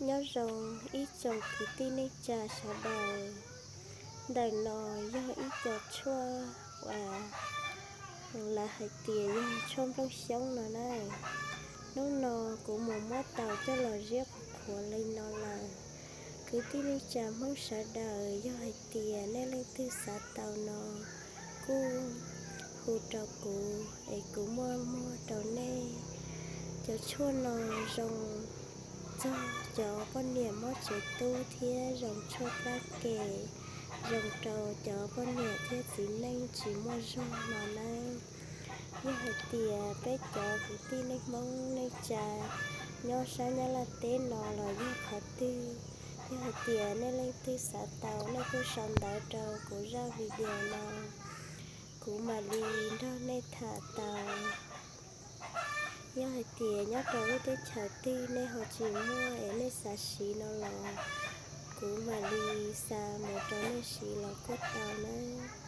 Nyob zoo ib tsoom kwv tij neej tsa sawv daws. Ntawm no yog ib co tshuaj uas lawv hais tias yog tshuaj nplooj xyoob no na. Hnub no kuv mus muab tau coj los ziab qhuav li no lawm. Kwv tij neej tsa Hmoob sawv daws, yog hais tias nej leej twg xav tau no kuj hu rau kuv es kuv muaj muag rau nej. Cov tshuaj no zoo txog cov poj niam mob tsev tub thiab zoo tshuaj plab kem, zoo rau cov poj niam thiab txiv neej tsis muaj zog no nawb. Yog hais tias peb cov kwv tij neej Hmoob neej tsa nyob sab Nyab Laj teb no los yog qhov twg, yog hais tias nej leej twg xav tau nej kuj sau ntawv rau kuv zaj video no, kuv mam li nrog nej tham tau. Yog hais tias nyob rau lub teb chaws twg nej ho tsis muaj es nej xav siv no los kuv mam li xa mus rau nej siv los kuj tau nawb.